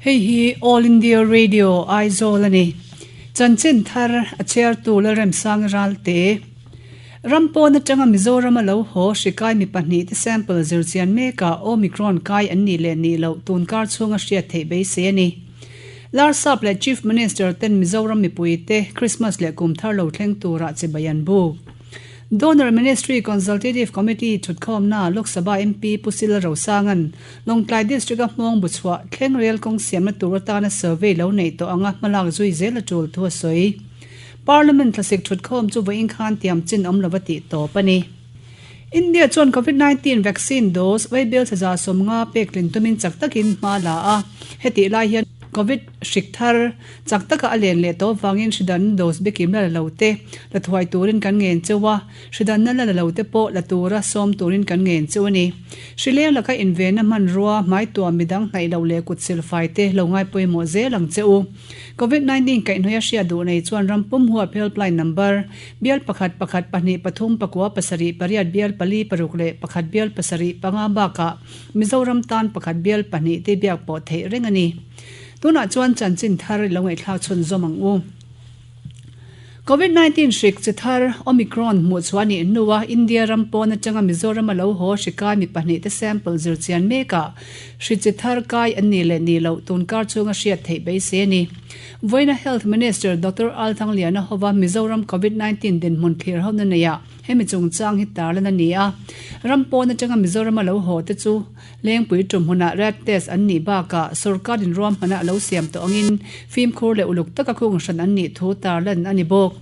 Hei hi All India Radio Aizawl a ni. Chanchin thar a chhiartu Lalremsang Ralte. Ram pawn atanga Mizoram a lo haw hrikai mi pahnihte sample zirchian mekah Omicron kai an nih leh nih loh tunkar chhunga hriat theih beisei a ni. Larsap leh Chief Minister ten Mizoram mipuite Christmas leh kum thar lo thleng turah chibai an buk. Donor Ministry Consultative Committee thutkhawmna Lok Sabha MP Pu Sila Rosanga'n Lawngtlai District-a hmawng bu chhuah thleng rel kawng siamna tur atana survey lo neih tawh anga hmalak zui zel a tul thu a sawi. Parliament thlasik thutkhawm chu vawiin khan tiam chin awm lova tih tawp a ni. India chuan Covid 19 vaccine dose vaibel thlaza 50 pek tlin tumin chak takin hma la a, hetih lai hian Covid hrik thar chak taka a len leh tawh vangin hridanna dose biakim la la lo te la thuai turin kan ngen cheu a, Hridanna la la lo te pawh la tura sawm turin kan ngen chu a ni. Hrileng laka invenna hmanrua, hmaituam midang hnaih loh leh kut silfai te lo ngai pawimawh zel ang che u. Covid 19 kaihhnawih a hriat duh nei chuan ram pum huap helpline number, bial pakhat pakhat pahnih pathum pakua pasarih pariat bial pali paruk leh pakhat bial pasarih panga bakah Mizoram tan pakhat bial pahnih te biak pawh theih reng a ni. Tunah chuan chanchin thar i lo ngaihthlak chhunzawm ang u. Covid 19 hrik chi thar Omicron hmuh chhuah nih hnua India ram pawn atanga Mizoram a lo haw hri kai mi pahnih te sample zir chian mekah hri chi thar kai an nih leh nih loh tunkar chhunga hriat theih beisei a ni. Vawiina Health Minister Doctor Al Thangliana hova Mizoram Covid 19 dinhmun thlir hona neiah hemi chungchang hi tarlan a ni a. Ram pawn atanga Mizoram a lo haw te chu Lengpui tum hunah rat test an nih bakah sorkar in ruahmana a lo siam tawh angin fimkhur leh uluk taka khung hran an nih thu tarlan a ni bawk.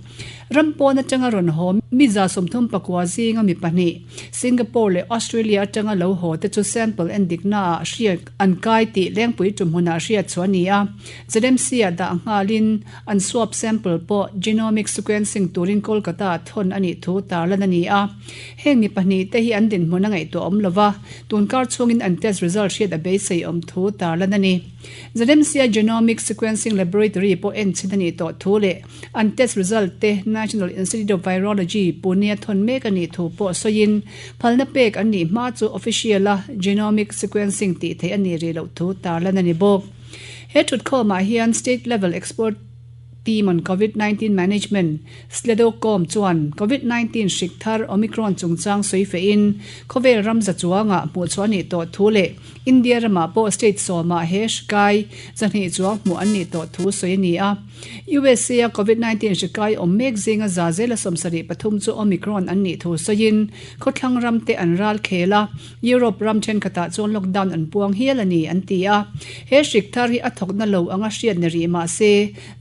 Ram pawn atanga rawn haw mi 34 zinga mi pahnih Singapore leh Australia atanga lo haw te chu sample en diknaah hriat an kai tih Lengpui tum hunah hriat chhuah a ni a. ZMC ah dah nghalin an swab sample pawh genomic sequencing turin Kolkata ah thawn a nih thu tarlan a ni a. Heng mi pahnih te hi an dinhmun a ngaihtuah awm lova, tunkar chhungin an test result hriat a beisei awm thu tarlan a ni. ZMC-a Genomic Sequencing Laboratory pawh en chhin a nih tawh thu leh an test result te National Institute of Virology, Pune-a thawn mek a nih thu pawh sawiin, phalna pek an nih hma chu official-a genomic sequencing tih theih a nih rih loh thu tarlan a ni bawk. He thutkhawmah hian State Level Expert Team on Covid 19 Management, Sledocom, chuan Covid 19 hrik thar Omicron chungchang sawi fehin khawvel ram za chuangah hmuhchhuah a nih tawh thu leh India ramah pawh state sawmah he hrikai zahnih chuang hmuh an nih tawh thu sawi a ni a. USA a Covid 19 hrikai awm mek zinga za zela 73 chu Omicron an nih thu sawiin khawthlang ram te an ral khel a, Europe ram thenkhatah chuan lockdown an puang hial a ni, an ti a. He hrik thar hi a thawkna lo anga hriat ni rih mah se,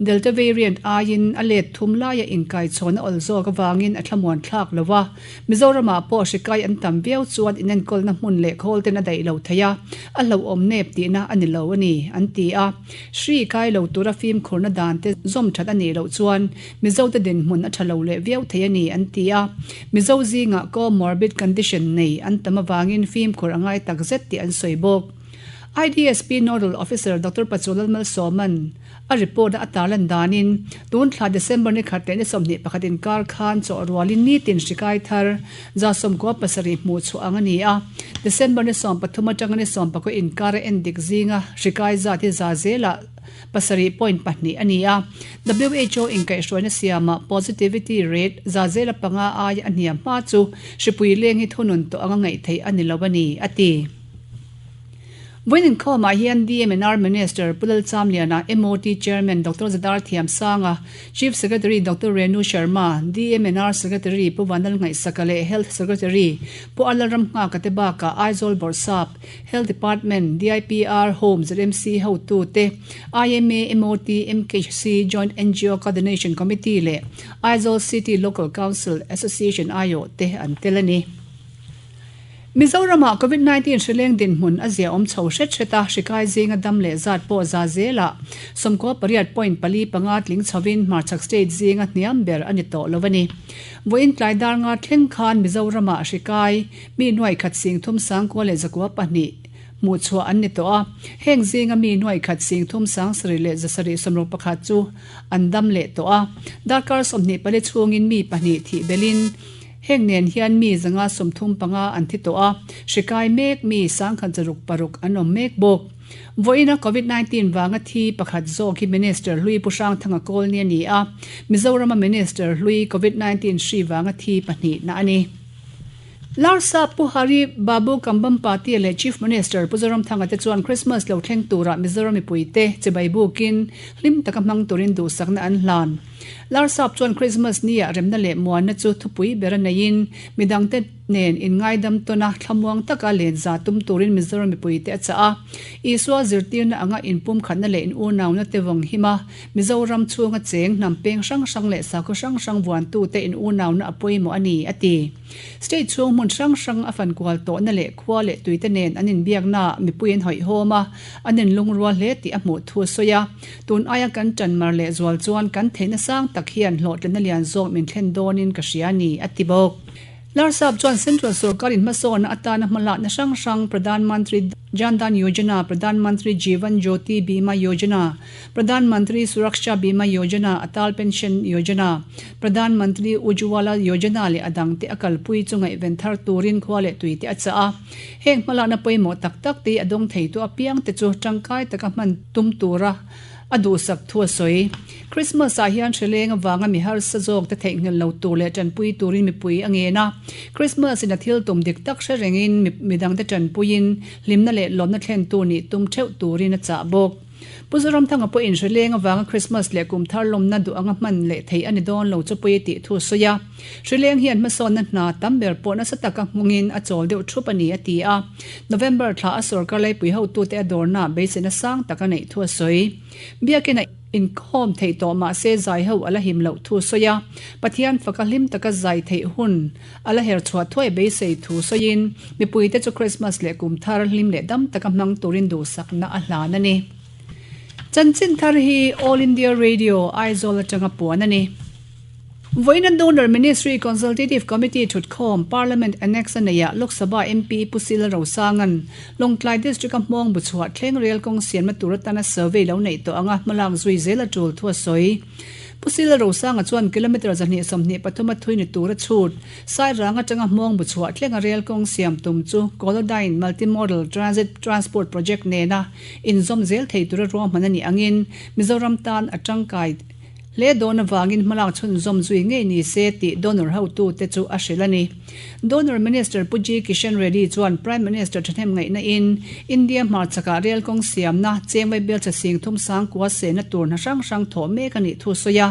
Delta variant aiin a let thum laia inkaichhawn a awl zawk avangin a thlamuan thlak lo a. Mizoramah pawh hri kai an tam viau chuan inenkawlna hmun leh khawl ten a daih lo thei a, a hlauhawm nep tihna a ni lo a ni, an ti a. Hri kai lo tura fimkhurna dan te zawm that a nih loh chuan Mizote dinhmun a tha lo leh viau thei a ni, an ti a. Mizo zingah comorbid condition nei an tam avangin fimkhur a ngai tak zet tih an sawi bawk. IDSP Nodal Officer Doctor Pachulalmal Malsawman a report a a tarlan danin tun thla December ni khat leh ni 21 inkar khan chawh rualin nitin hri kai thar 97 hmuh chhuah ang a ni a. December ni 13 atanga ni 19 inkar a endik zinga hri kai zat hi za zelah pasarih point pahnih a ni a. WHO inkaihhruaina siamah positivity rate 5% aia a hniam hma chu hripui leng hi thunun tawh anga ngaih theih a ni lo a ni, a ti. Vawiin inkhawmah hian DMNR Minister Pu Lalchamliana, MOT Chairman Doctor Zadar Thiamsanga, Chief Secretary Doctor Renu Sharma, DMNR Secretary Pu Vanlal Ngaihsaka leh Health Secretary Pu Arlalram Nghaka te bakah Aizawl Bawrhsap, Health Department, DIPR, Home, ZMC hotute, IMA, MOT, MKHC, Joint NGO Coordination Committee leh Aizawl City Local Council Association aiawh te an tel a ni. Mizoramah Covid 19 hrileng dinhmun a ziaawm chho hret hret a, hri kai zinga dam leh zat pawh za zelah 98.45 tling chhovin hmarchhak state zinga hniam ber a ni tawh lo a ni. Vawiin tlai dar nga thleng khan Mizoramah hri kai Mi nuai khat sing thum sangkua leh zakua pahnih hmuh chhuah an ni tawh a, heng zinga mi nuai khat sing thum sangsarih leh zasarih sawmruk pakhat chu an dam leh tawh a. Darkar 24 chhungin mi pahnih thih belhin heng nen hian mi 135 an thi tawh a, hri kai mek mi 1,606 an awm mek bawk. Vawiina Covid 19 vanga thi pakhat zawk hi Minister hlui Pu Hrangthanga Kawlni a ni a, Mizorama Minister hlui Covid 19 hri vanga thi pahnihna a ni. Larsa Pu Hari Babu Kambhampati leh Chief Minister Pu Zoramthanga te chuan Christmas lo thleng tura Mizoram mipuite chibai bukin hlim taka hmang turin duhsakna an hlan. Larsap chuan Christmas nia remna leh muanna chu thupui ber a neiin midangte nen inngaidam tawn a, thlamuang taka len za tum turin Mizoram mipuite a chah a. Isua zirtirna anga inpumkhatna leh in-unauna te vawng him a, Mizoram chhunga cheng hnam peng hrang hrang leh sakhaw hrang hrang vuantute in-unauna a pawimawh a ni, a ti. State chhung hmun hrang hrang a fankual tawhna leh khua leh tuite nen an inbiaknaah mipui an hawihhawm a, an inlungrual hle tih a hmuh thu a sawi a. Tun aia kan ṭanmar leh zual chuan kan theihna sang tak hian hlawhtlinna lian zawk min thlen dawnin ka hria a ni, a ti bawk. Larsap chuan Central sorkarin hmasawnna atana hmalakna hrang hrang Pradhan Mantri Jan Dhan Yojana, Pradhan Mantri Jeevan Jyoti Bima Yojana, Pradhan Mantri Suraksha Bima Yojana, Atal Pension Yojana, Pradhan Mantri Ujjwala Yojana leh a dangte a kalpui chu ngaihven thar turin khua leh tuite a chah a. Heng hmalakna pawimawh tak tak te a dawng theitu apiangte chu tangkai taka hman tum tura a duhsak thu a sawi. Christmas ah hian hreleng avanga mi harsa zawk te theihnghilh lo tur leh tanpui turin mipui a ngen a. Christmas in a thil tum dik tak hre rengin midangte tanpuiin hlimna leh lawmna thlentu nih tum theuh turin a chah bawk. Pu Zoramthanga pawhin hreleng avanga Christmas leh kum thar lawmna duh anga hman leh theih a ni dawn lo chu pawi a tih thu a sawi a. Hrileng hian hmasawnna hna tam ber pawh nasa taka nghawngin a chawl deuh thup a ni a ti a. November thla a sorkar laipui hotute a dawrnaah beiseina sang tak a neih thu a sawi. Biakin a inkhawm theih tawh mahse zai ho a la him loh thu a sawi a. Pathian faka hlim taka zai theih hun a la her chhuah thuai beisei thu sawiin mipuite chu Krismas leh kum thar hlim leh dam taka hmang turin duhsakna a hlan a ni. Chanchin thar hi All India Radio, Aizawl atanga puan a ni. Vawiina Donor Ministry Consultative Committee thutkhawm Parliament Annex a neihah Lok Sabha MP Pu Sila Rosanga'n Lawngtlai District-a hmawng bu chhuah thleng rel kawng siamna tur atana survey lo neih tawh anga hmalak zui zel a tul thu a sawi. Pu Sila Rosanga chuan kilometre 123 a thui ni tura chhut Sairang atanga hmawng bu chhuah thlenga rel kawng siam tum chu Kolodyne Multimodal Transit Transport Project nena inzawm zel thei tura ruahman a nih angin Mizoram tan a tangkai Hle dawn avangin hmalak chhunzawm zui ngei ni se tih donor hotute chu a hrilh a ni. Donor Minister Pu G Kishan Reddy chuan Prime Minister thahnem ngaihna in India hmarchakah rel kawng siamna chengvai bialchhe sing thum sang kua sehna tur hna hrang hrang thawh mek a nih thu sawi a.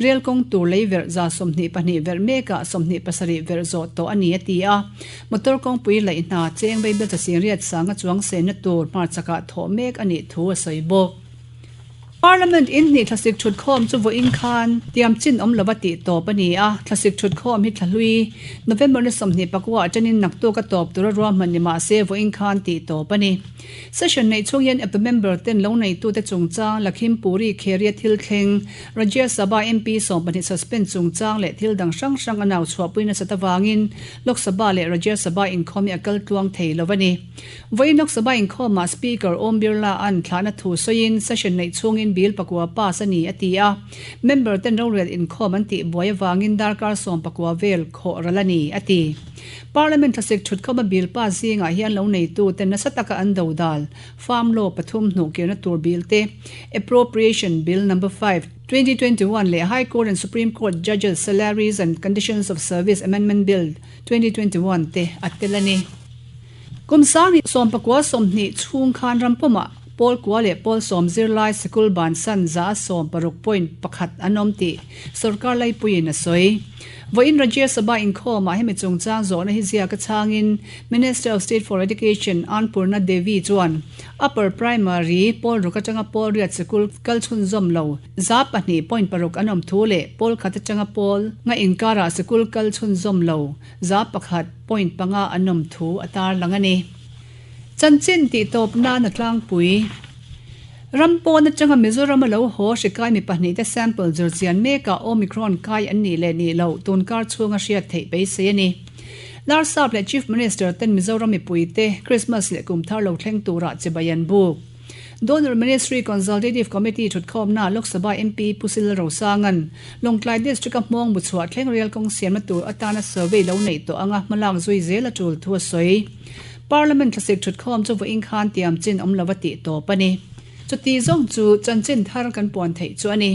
Rel kawng tur lei verh 22 verh mekah 27 verh zawh tawh a ni a ti a. Motor kawngpui laih hna chengvai bialchhe sing riat sanga chuang sehna tur hmarchakah thawh mek a nih thu a sawi bawk. Parliament in hnih thlasik thutkhawm chu vawiin khan tiam chin awm lova tih tawp a ni a, thlasik thutkhawm hi thlahlui November ni 21 atangin naktuk a tawp tura ruahman ni mah se vawiin khan tih tawp a ni. Session neih chhung hian eptu member ten lo neitute chungchang Lakhimpuri Kheria thil thleng, Rajya Sabha MP 12 suspend chungchang leh thil dang hrang hrang a nau chhuahpui nasat avangin Lok Sabha leh Rajya Sabha inkhawm hi a kal tluang thei lo a ni. Vawiin Lok Sabha inkhawmah Speaker Om Birla-a'n thlahna thu sawiin session neih chhungin bill pakua pass a ni a ti a, member ten rorel inkhawm an tih buai avangin darkar 19 vel khawh ral a ni a ti. Parliament thlasik thutkhawma bill pass zingah hian lo neitu ten nasa taka an dodal Farm Law pathum hnuhkirna tur bill te, Appropriation Bill Number 5, 2021 leh High Court and Supreme Court Judges Salaries and Conditions of Service Amendment Bill, 2021 te a tel a ni. Kum sang sawmpakua 20 chhung khan ram pumah pawl kua leh pawl sawm zirlai sikul bansan 16.1 an awm tih sorkar laipuiin a sawi. Vawiin Rajya Sabha inkhawmah hemi chungchang zawhna hi ziak a chhangin Minister of State for Education Annapurna Devi chuan Upper Primary pawl ruk atanga pawl riat sikul kal chhunzawm lo 2.6 an awm thu leh pawl khat atanga pawl nga inkarah sikul kal chhunzawm lo 1.5 an awm thu a tarlang a ni. Chanchin tih tawp nan a tlangpui. Ram pawn atanga Mizoram a lo haw hri kai mi pahnih te sample zir chian mekah Omicron kai an nih leh nih loh tunkar chhunga hriat theih beisei a ni. Larsap leh Chief Minister ten Mizoram mipuite Christmas leh kum thar lo thleng turah chibai an buk. Donor Ministry Consultative Committee thutkhawmna Lok Sabha MP Pu Sil Rosanga'n Lawngtlai District-a hmawng bu chhuah thleng rel kawng siamna tur atana survey lo neih tawh anga hmalak zui zel a tul thu a sawi. Parliament thlasik thutkhawm chu vawiin khan tiam chin awm lova tih tawp a ni. Chuti zawng chu chanchin thar kan puan theih chu a ni.